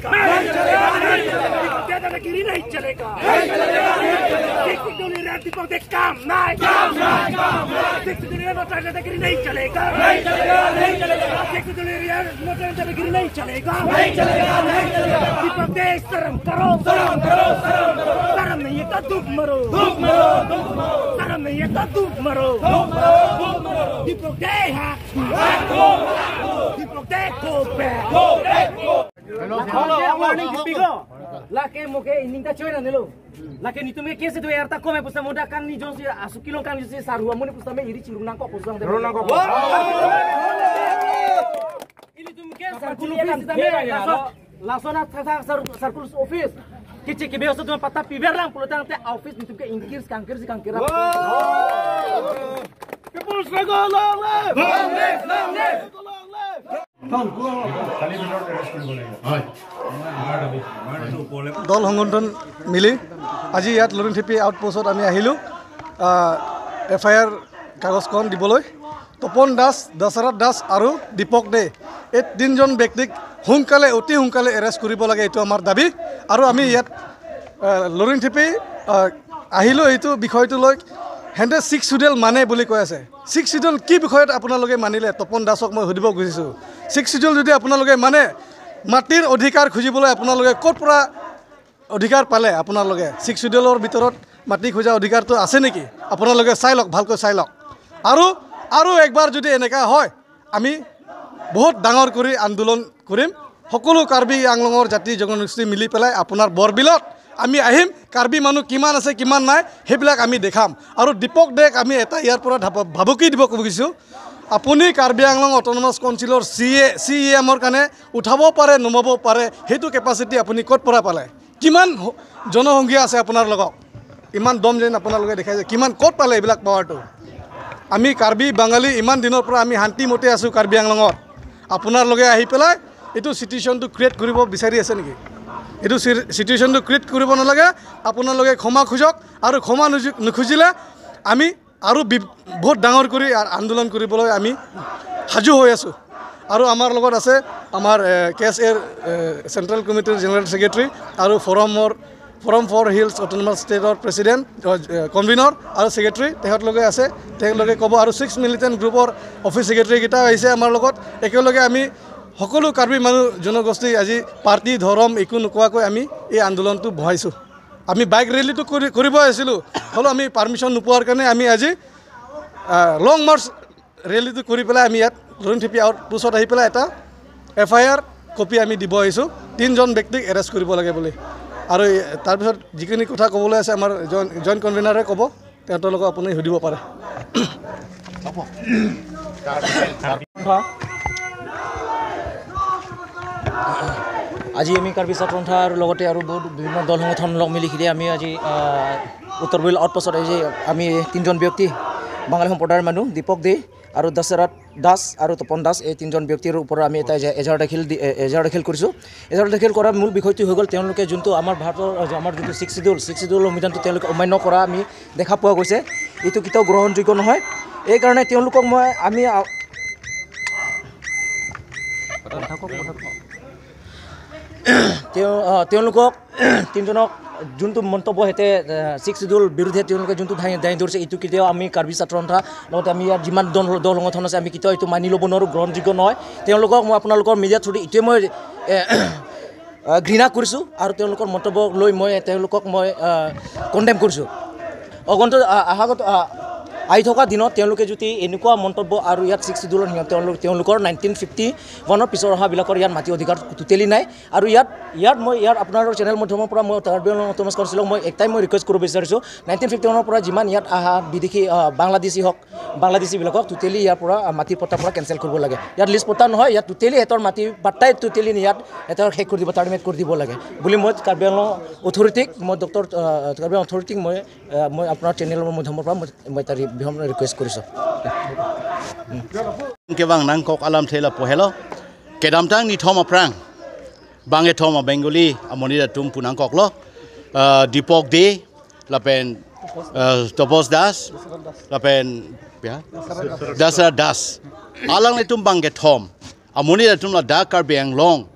चलेगा, नहीं चलेगा, नहीं चलेगा, दादागिरी नहीं चलेगा, नहीं चलेगा, नहीं चलेगा, दीपक दे काम नहीं, काम नहीं, काम नहीं, दादागिरी नहीं चलेगा, नहीं चलेगा, नहीं चलेगा, दादागिरी नहीं चलेगा, नहीं चलेगा, नहीं चलेगा, दीपक दे शर्म करो, शर्म करो, शर्म करो, शर्म नहीं है तो दुख मरो, दुख मरो, दुख मरो, शर्म नहीं है तो दुख मरो, दुख मरो, दुख मरो, दीपक दे हाथ, दीपक दे go back, go back, go. Laki muke ininta coy nelo. Laki ni tume kese tu erta kome pusta muda kan ni jonsi asukilo kan jonsi sarua mone pusta me iri cirung nangkok pusang. Nangkok. Ini tume kese sarkul office tame lasona thasa sarkul office. Kici kibe oso tume patah piber lang pulutang te office ni tume ingkir kangkir si kangkir. People struggle long live, long live, long live. দল সংগঠন মিলি আজি ইয়াত লৰিংথিপি আউটপোষ্টত আমি আহিলোঁ F I R কাগজখন দিবলৈ। তপন দাস, দশৰথ দাস আৰু দীপক দে এই তিনিজন ব্যক্তিক সোনকালে অতি সোনকালে এৰেষ্ট কৰিব লাগে, এইটো আমাৰ দাবী। আৰু আমি ইয়াত লৰিংথিপি আহিলোঁ এইটো বিষয়টো লৈ। হেঁতে ছিক্স চিডিউল মানে বুলি কৈ আছে। ছিক্স চিডিউল কি বিষয়ত আপোনালোকে মানিলে? তপন দাসক মই সুধিব খুজিছোঁ, ছিক্স চিডিউল যদি আপোনালোকে মানে মাটিৰ অধিকাৰ খুজিবলৈ আপোনালোকে ক'ৰ পৰা অধিকাৰ পালে? আপোনালোকে ছিক্স চিডিউলৰ ভিতৰত মাটি খোজা অধিকাৰটো আছে নেকি? আপোনালোকে চাই লওক, ভালকৈ চাই লওক। আৰু আৰু একবাৰ যদি এনেকুৱা হয় আমি বহুত ডাঙৰ কৰি আন্দোলন কৰিম। সকলো কাৰ্বি আংলঙৰ জাতি জনগোষ্ঠী মিলি পেলাই আপোনাৰ বৰবিলত আমি আহিম। কাৰ্বি মানুহ কিমান আছে কিমান নাই সেইবিলাক আমি দেখাম। আৰু দীপক দেক আমি এটা ইয়াৰ পৰা ভাবুকি দিব খুজিছোঁ, আপুনি কাৰ্বি আংলং অট'নমাছ কাউন্সিলৰ চি ই এমৰ কাৰণে উঠাব পাৰে নমাব পাৰে, সেইটো কেপাচিটি আপুনি ক'ত পৰা পালে? কিমান জনসংখ্যা আছে আপোনাৰ লগত? ইমান দম যেন আপোনালোকে দেখাইছে, কিমান ক'ত পালে এইবিলাক পাৱাৰটো? আমি কাৰ্বি বাঙালী ইমান দিনৰ পৰা আমি শান্তিমতে আছোঁ কাৰ্বি আংলঙত, আপোনালোকে আহি পেলাই এইটো চিটুৱেশ্যনটো ক্ৰিয়েট কৰিব বিচাৰি আছে নেকি? এইটো চিটুৱেশ্যনটো ক্ৰিয়েট কৰিব নালাগে। আপোনালোকে ক্ষমা খোজক, আৰু ক্ষমা নুখুজিলে আমি আৰু বহুত ডাঙৰ কৰি আন্দোলন কৰিবলৈ আমি সাজু হৈ আছোঁ। আৰু আমাৰ লগত আছে আমাৰ কে এছ এৰ চেণ্ট্ৰেল কমিটিৰ জেনেৰেল ছেক্ৰেটাৰী আৰু ফৰম ফৰ হিলছ অট'নমাছ ষ্টেটৰ প্ৰেচিডেণ্ট, কনভেনৰ আৰু ছেক্ৰেটাৰী তেখেতলোকে আছে, তেখেতলোকে ক'ব। আৰু ছিক্স মিলিটেণ্ট গ্ৰুপৰ অফিচ ছেক্ৰেটাৰীকেইটা আহিছে আমাৰ লগত। একেলগে আমি সকলো কাৰ্বি মানুহ জনগোষ্ঠী আজি পাৰ্টি ধৰম একো নোকোৱাকৈ আমি এই আন্দোলনটো বহাইছোঁ। আমি বাইক ৰেলীটো কৰিব আহিছিলোঁ, হ'লেও আমি পাৰ্মিশ্যন নোপোৱাৰ কাৰণে আমি আজি লং মাৰ্চ ৰেলীটো কৰি পেলাই আমি ইয়াত লৰিংথিপি আউটপোষ্টত আহি পেলাই এটা এফ I R copy আমি দিব আহিছোঁ, তিনিজন ব্যক্তিক এৰেষ্ট কৰিব লাগে বুলি। আৰু তাৰপিছত যিখিনি কথা ক'বলৈ আছে আমাৰ জইণ্ট কনভেনাৰে ক'ব, তেখেতৰ লগত আপুনি সুধিব পাৰে। আজি আমি কাৰ্বি ছাত্ৰ সন্থা আৰু লগতে আৰু বহুত বিভিন্ন দল সংগঠন লগ মিলি কিনে আমি আজি উত্তৰ বিল আউটপোষ্টত আজি আমি তিনিজন ব্যক্তি বাঙালী সম্প্ৰদায়ৰ মানুহ দীপক দে আৰু দশৰথ দাস আৰু তপন দাস এই তিনিজন ব্যক্তিৰ ওপৰত আমি এটা এজাহাৰ দাখিল কৰিছোঁ। এজাহাৰ দাখিল কৰাৰ মূল বিষয়টো হৈ গ'ল তেওঁলোকে যোনটো আমাৰ ভাৰতৰ আমাৰ যোনটো ছিক্স চিডিউল সংবিধানটো তেওঁলোকে অমান্য কৰা আমি দেখা পোৱা গৈছে। এইটো কেতিয়াও গ্ৰহণযোগ্য নহয়। এইকাৰণে তেওঁলোকক মই আমি তেওঁলোকক তিনিজনক যোনটো মন্তব্য সেতে ছিক্স চিডিউল বিৰুদ্ধে তেওঁলোকে যোনটো দাঙি ধৰিছে এইটো কেতিয়াও আমি কাৰ্বি ছাত্ৰ সন্থা লগতে আমি ইয়াত যিমান দল সংগঠন আছে আমি কেতিয়াও এইটো মানি ল'ব নোৱাৰোঁ, গ্ৰহণযোগ্য নহয়। তেওঁলোকক মই আপোনালোকৰ মিডিয়াৰ থ্ৰুদি এইটোৱে মই ঘৃণা কৰিছোঁ আৰু তেওঁলোকৰ মন্তব্য লৈ মই তেওঁলোকক মই কণ্ডেম কৰিছোঁ। অগন্ত আহাগত আহি থকা দিনত তেওঁলোকে যদি এনেকুৱা মন্তব্য আৰু ইয়াত ছিক্স চিডিউলৰ নিয়ম তেওঁলোকৰ 1951ৰ পিছৰ অহাবিলাকৰ ইয়াত মাটি অধিকাৰ টোটেলি নাই। আৰু ইয়াত ইয়াত মই ইয়াত আপোনালোকৰ চেনেল মাধ্যমৰ পৰা মই কাৰ্বি আংলং অট'নমাছ কাউন্সিলক মই একটাই মই ৰিকুৱেষ্ট কৰিব বিচাৰিছোঁ, 1951ৰ পৰা যিমান ইয়াত অহা বিদেশী বাংলাদেশী হওক বাংলাদেশীবিলাকক টোটেলি ইয়াৰ পৰা মাটিৰ পট্টাৰ পৰা কেঞ্চেল কৰিব লাগে। ইয়াত লিষ্ট পট্টা নহয়, ইয়াত টোটেলি সিহঁতৰ মাটি পাট্টাই টোটেলি ইয়াত সিহঁতৰ শেষ কৰি দিব, টাৰ্মিনেট কৰি দিব লাগে বুলি মই কাৰ্বি আংলং অথৰিটিক মই ডক্টৰ কাৰ্বি আংলং অথৰিটিক মই মই আপোনাৰ চেনেলৰ মাধ্যমৰ পৰা মই তাৰ ৰিকুৱেষ্ট কৰিছোঁ। Kewang nangkok alam thela pohelo kedamtang ni thoma prang bange thoma Bengali amonida tum punangkok lo Dipok De lapen Topos Das lapen ya Dasra Das alang le tum bange thom amonida tum la da Karbi Anglong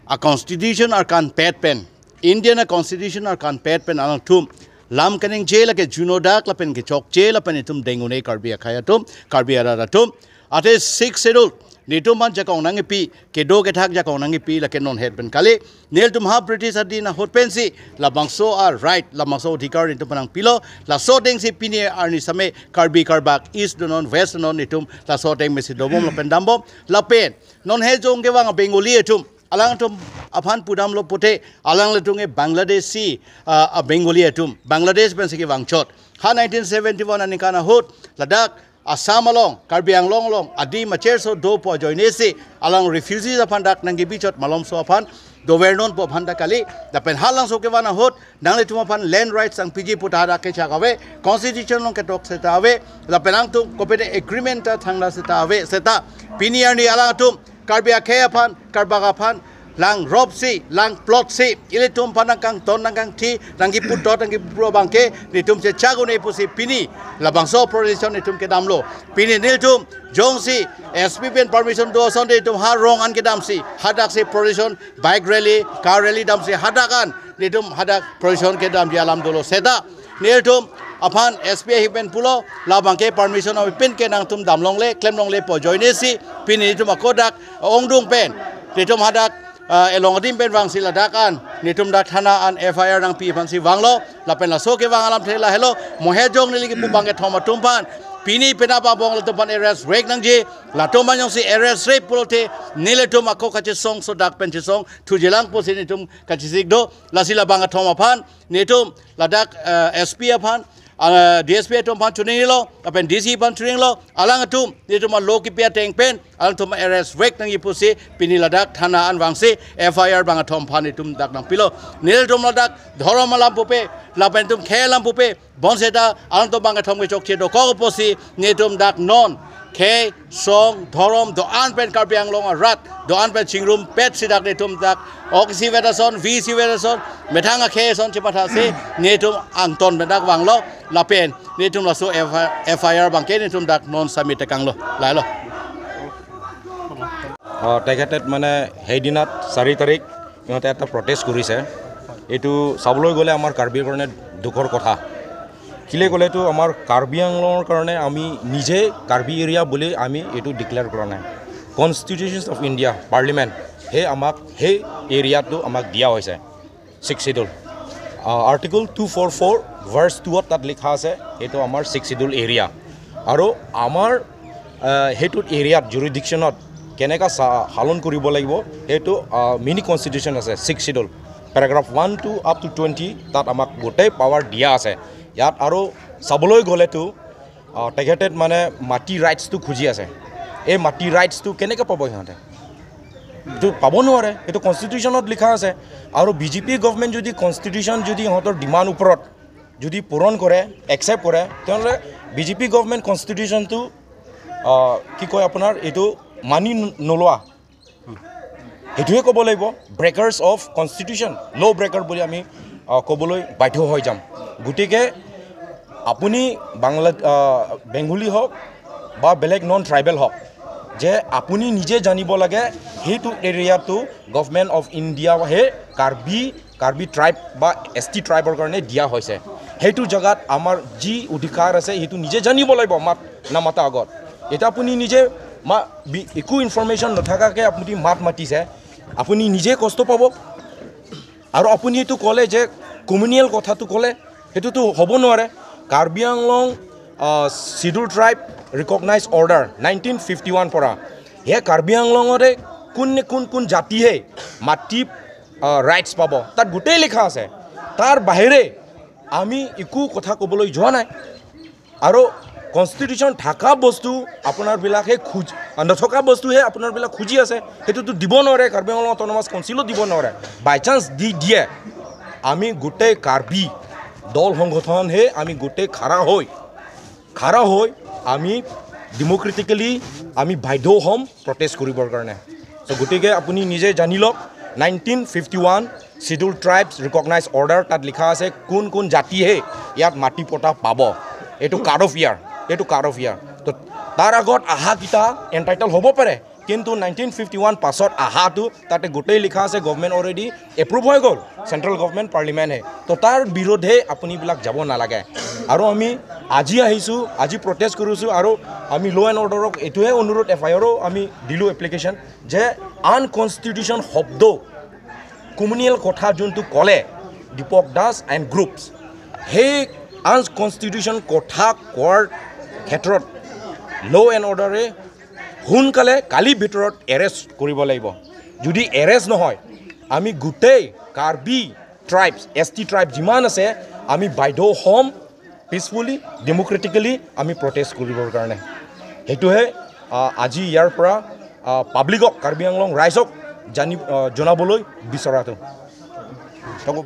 A constitution ar kan pet pen Indian a constitution ar kan pet pen alang thum lam kaning jail ke juno dak la pen ke chok jail pen tum dengune Karbi akhaya tum Karbi ara tum ate 6 schedule nitum ban jakong nangi pi ke do ke thak jakong nangi pi la ke non head pen kali nel tum ha British adina hot pen si la bangso are right la bangso adhikar nitum panang pilo la so deng si pini arni same Karbi Karbak east non west non nitum la so deng mesi dobom la pen dambo la pen non he jong ke wang Bengali tum alang tum aphan pudam lo pote alang le tunge Bangladesh si a Bengali atum Bangladesh pen si ke wangchot ha 1971 anikana hot Ladakh Assam along Karbi Anglong along adi macher so do po joinesi along refugees aphan dak nangi bichot malom so aphan dovernon po aphan dakali da pen halang so ke wana hot nangle tum aphan land rights ang pg puta da ke chagawe constitution long ke tok se ta ave la penang tum kopete agreement ta thangla se ta ave se ta piniar ni alang tum Karbi akhe aphan Karbak aphan lang rob si lang plot si ile tum panang kang ton nang kang thi nangi put dot nangi pro bangke ni tum che chago ne pusi pini la bangso protection ni tum ke damlo pini nil tum jong si SP pen permission do son de tum ha rong an ke dam si hadak si protection bike rally car rally dam si hadakan ni tum hadak protection ke dam di alam dolo seda nil tum aphan SP hipen pulo la bangke permission of pen ke nang tum damlong le claim long le po joine si pini tum akodak ongdung pen ni tum hadak elong adim pen wang si ladakan nitum dak thana an FIR nang pi phan si wanglo la pen la so ke wang alam thela hello mohe jong ni ki bang ke thoma tumpan pini pena ba bong la tumpan arrest rek nang ji la tumpan yong si arrest rek pulote nile tum akko ka che song so dak pen che song thu jelang po si nitum ka chi sik do la si la bang thoma phan nitum ladak SP phan DSP atom phan chuning lo apen DC phan chuning lo alang atum nitum lo ki pia teng pen alang tum arrest wek nang ipusi pini ladak thana an wangsi FIR bang atom phan nitum dak nang pilo nil tum ladak dhorom alam pupe la pen tum khelam pupe bonseta alang tum bang atom ke chok che do ko posi nitum dak non khe song dhorom do an pen Karbi Anglong rat do an pen chingrum pet sidak nitum dak ok si vedason v si vedason methanga khe son chepatha se nitum angton pen dak wanglo la pen nitum la so FIR bangke nitum dak non submit kanglo lai lo তেখেতে মানে সেইদিনাত 4 তাৰিখ ইহঁতে এটা protest কৰিছে। এইটো চাবলৈ গ'লে আমাৰ কাৰ্বিৰ কাৰণে দুখৰ কথা। কিলে ক'লেতো আমাৰ কাৰ্বি আংলঙৰ কাৰণে আমি নিজে কাৰ্বি এৰিয়া বুলি আমি এইটো ডিক্লেয়াৰ কৰা নাই। কনষ্টিটিউশ্যন অফ ইণ্ডিয়া পাৰ্লিমেণ্ট সেই আমাক সেই এৰিয়াটো আমাক দিয়া হৈছে 6 schedule article 244 verse 2 তাত লিখা আছে এইটো আমাৰ 6 শিডিউল এৰিয়া। আৰু আমাৰ সেইটোত এৰিয়াত জুৰিডিকশ্যনত কেনেকৈ পালন কৰিব লাগিব সেইটো মিনি কনষ্টিটিউশ্যন আছে 6 schedule paragraph 1 to up to 20 তাত আমাক গোটেই পাৱাৰ দিয়া আছে। ইয়াত আৰু চাবলৈ গ'লেতো তেখেতে মানে মাটি ৰাইটছটো খুজি আছে। এই মাটি ৰাইটছটো কেনেকৈ পাব সিহঁতে? এইটো পাব নোৱাৰে, এইটো কনষ্টিটিউশ্যনত লিখা আছে। আৰু বিজেপি গভমেণ্ট যদি কনষ্টিটিউশ্যন যদি সিহঁতৰ ডিমাণ্ড ওপৰত যদি পূৰণ কৰে, একচেপ্ট কৰে, তেনেহ'লে বিজেপি গভমেণ্ট কনষ্টিটিউশ্যনটো কি কয় আপোনাৰ এইটো মানি নোলোৱা, সেইটোৱে ক'ব লাগিব। Breakers of constitution, law breaker বুলি আমি ক'বলৈ বাধ্য হৈ যাম। গতিকে আপুনি বাংলা বেংগলী হওক বা বেলেগ নন ট্ৰাইবেল হওক, যে আপুনি নিজে জানিব লাগে সেইটো এৰিয়াটো গভমেণ্ট অফ ইণ্ডিয়া সেই কাৰ্বি ট্ৰাইব বা এছ টি ট্ৰাইবৰ কাৰণে দিয়া হৈছে। সেইটো জেগাত আমাৰ যি অধিকাৰ আছে সেইটো নিজে জানিব লাগিব মাত নামাতা আগত। এতিয়া আপুনি নিজে একো ইনফৰ্মেশ্যন নথকাকৈ আপুনি মাত মাতিছে, আপুনি নিজে কষ্ট পাব। আৰু আপুনি এইটো ক'লে যে কমিউনিয়েল কথাটো ক'লে সেইটোতো হ'ব নোৱাৰে। Karbi Anglong schedule tribe recognise order 1951 পৰা সেই কাৰ্বি আংলঙতে কোন কোন কোন জাতিহে মাটি ৰাইটছ পাব তাত গোটেই লিখা আছে। তাৰ বাহিৰে আমি একো কথা ক'বলৈ যোৱা নাই। আৰু কনষ্টিটিউশ্যন থকা বস্তু আপোনাৰবিলাকহে খোজ নথকা বস্তুহে আপোনাৰবিলাক খুজি আছে, সেইটোতো দিব নোৱাৰে। কাৰ্বি আংলং অট'নমাছ কাউন্সিলো দিব নোৱাৰে। বাই চান্স দি দিয়ে, আমি গোটেই কাৰ্বি দল সংগঠনহে আমি গোটেই খাৰা হৈ আমি ডেম'ক্ৰেটিকেলি আমি বাধ্য হ'ম প্ৰটেষ্ট কৰিবৰ কাৰণে। চ' গতিকে আপুনি নিজে জানি লওক 1951 শ্বিডিউল ট্ৰাইবছ ৰিকগনাইজ অৰ্ডাৰ তাত লিখা আছে কোন কোন জাতিহে ইয়াত মাটি পটা পাব। এইটো কাট অফ ইয়াৰ, এইটো কাট অফ ইয়াৰ। তো তাৰ আগত আহাকেইটা এণ্টাইটেল হ'ব পাৰে, কিন্তু 1951 পাছত অহাটো তাতে গোটেই লিখা আছে, গভমেণ্ট অলৰেডি এপ্ৰুভ হৈ গ'ল, চেণ্ট্ৰেল গভমেণ্ট পাৰ্লিমেণ্টহে। তো তাৰ বিৰুদ্ধে আপুনিবিলাক যাব নালাগে। আৰু আমি আজি আহিছোঁ, আজি প্ৰটেষ্ট কৰিছোঁ, আৰু আমি ল' এণ্ড অৰ্ডাৰক এইটোহে অনুৰোধ, এফ আই আৰো আমি দিলোঁ এপ্লিকেশ্যন যে আনকনষ্টিটিউশ্যন শব্দ কমিউনিয়েল কথা যোনটো ক'লে দীপক দাস এণ্ড গ্ৰুপছ, সেই আনকনষ্টিটিউশ্যন কথা কোৱাৰ ক্ষেত্ৰত ল' এণ্ড অৰ্ডাৰে সোনকালে কালিৰ ভিতৰত এৰেষ্ট কৰিব লাগিব। যদি এৰেষ্ট নহয়, আমি গোটেই Karbi tribes, S T tribe যিমান আছে, আমি বাধ্য হ'ম পিচফুলি ডেম'ক্ৰেটিকেলি আমি প্ৰটেষ্ট কৰিবৰ কাৰণে। সেইটোহে আজি ইয়াৰ পৰা পাব্লিকক, কাৰ্বি আংলং ৰাইজক জানি জনাবলৈ বিচৰাটো।